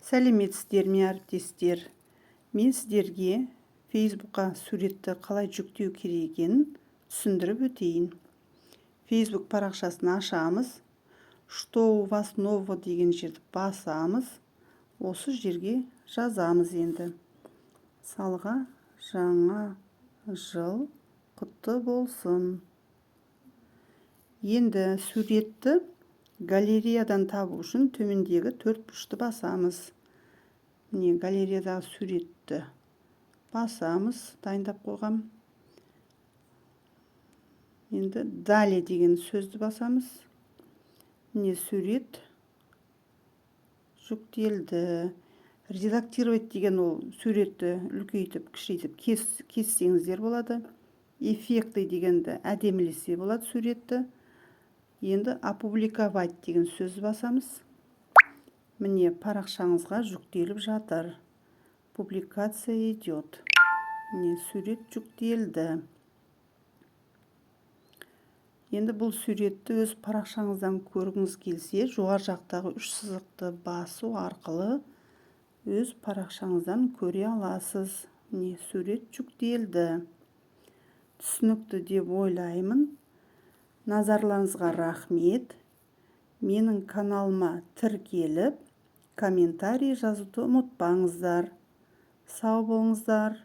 Сәлеметсіздер ме, әріптестер! Мен сіздерге Фейсбукқа суретті қалай жүктеу керек екенін түсіндіріп өтейін. Фейсбук парақшасын ашамыз, «Что у вас нового» деген жерді басамыз. Осы жерге жазамыз енді, мысалға, «Жаңа жыл құтты болсын». Енді суретті галереядан табу үшін төмендегі төрт бұрышты басамыз. Міне, галереядағы суретті басамыз, дайындап қойғам. Енді «Далее» деген сөзді басамыз. Міне, сурет жүктелді. «Редактировать» деген ол суретті үлкейтіп, кішірейтіп, кессеңіздер болады. «Эффекты» дегенді әдемілесе болады суретті. Енді «Опубликовать» деген сөзді басамыз. Міне, парақшаңызға жүктеліп жатыр, публикация идет. Міне, сурет жүктелді. Енді бұл суретті өз парақшаңыздан көргіңіз келсе, жоғары жақтағы үш сызықты басу арқылы өз парақшаңыздан көре аласыз. Міне, сурет жүктелді. Түсінікті деп ойлаймын. Назарларыңызға рахмет. Менің каналыма тіркеліп, комментарий жазуды ұмытпаңыздар. Сау болыңыздар.